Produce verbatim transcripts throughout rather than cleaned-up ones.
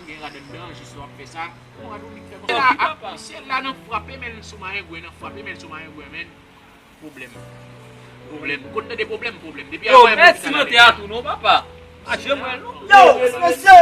gen rad anndan, jis lè w ap fè sa. Yon rad ou li fè konsa. Misye la, ap, misye la nan frape men l sou mayengwen, nan frape men l sou mayengwen, men. Pwoblèm. Pwoblèm. Konn tande pwoblèm, pwoblèm. Depi yo, avan mèsi mantè a tou non, papa. Mache mwen non. Yo, mesye!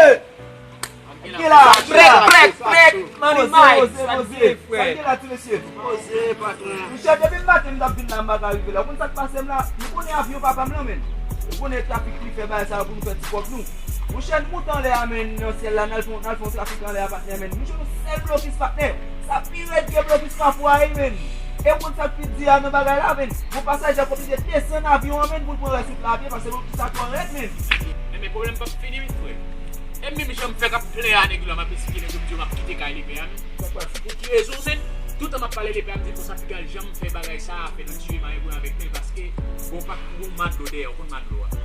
Gen la, gen la. Prèk, prèk, prèk. Money Mike, sa k gen, frè? Sa gen la, ti mesye? Poze, patwon. Monchè, depi maten m t ap vin la, m pa ka rive la. Ou konn sa k pase m la? Nou konnen avyon papa m lan, men. Ou konnen trafik ki fè bagay sa yo pou nou fè ti kòb nou. Monchè, n moute anlè a, men, nan syèl la, n al fè, n al fè yon trafik anlè a, patnè, men. Nou jwenn yon sèl blokis, patnè. Sa pi rèd ke blokis Kafou a ye, men. E ou konn sa k pi di a nan bagay la, men? Yon pasajè k oblije desann avyon an, men, pou l pran rès wout la a pye, paske blokis la twò rèd, men. Men, men pwoblèm p ap fini, wi, frè. E menm jan m fèk ap plenyen a nèg yo la, m ap esplike nèg yo, m di yo m ap kite kay lepè a, men. Sa k pase? Pou ki rezon, men? Toutan m ap pale lepè a, m di l konsa, piga l janm fè bagay sa a, fè nou tiye mayengwen avèk men, paske gon pa, gon madlo dèyè, ou konn madlo a.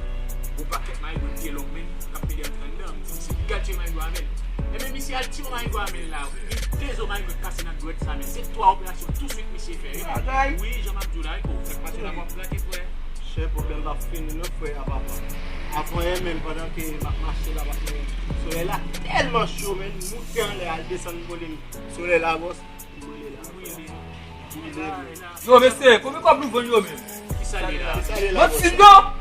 Gon pakèt mayengwen pye long, men, k ap pede antre anndan, m di misye piga l tiye mayengwen avè l. Enben, misye al tiye mayengwen avè l la, wi. Gen de zo mayengwen k kase nan dwèt sa, men. Se twa operasyon touswit misye fè, wi. Bagay. Wi, jan m ap di w la, wi, ko. Sa k pase la, w ap plake, frè. Chè, pwoblèm p ap fini non, frè a papa. Avan yè menm, pandan ke m ap mache la, m ap men solèy la tèlman cho, men, m moute anlè al desann kole m. Solèy la, bòs, m brile la, frè. M brile. Yo, mesye, konbyen kòb nou vann yo menm? Ki salye la? Ki salye la, bòs? Manti non!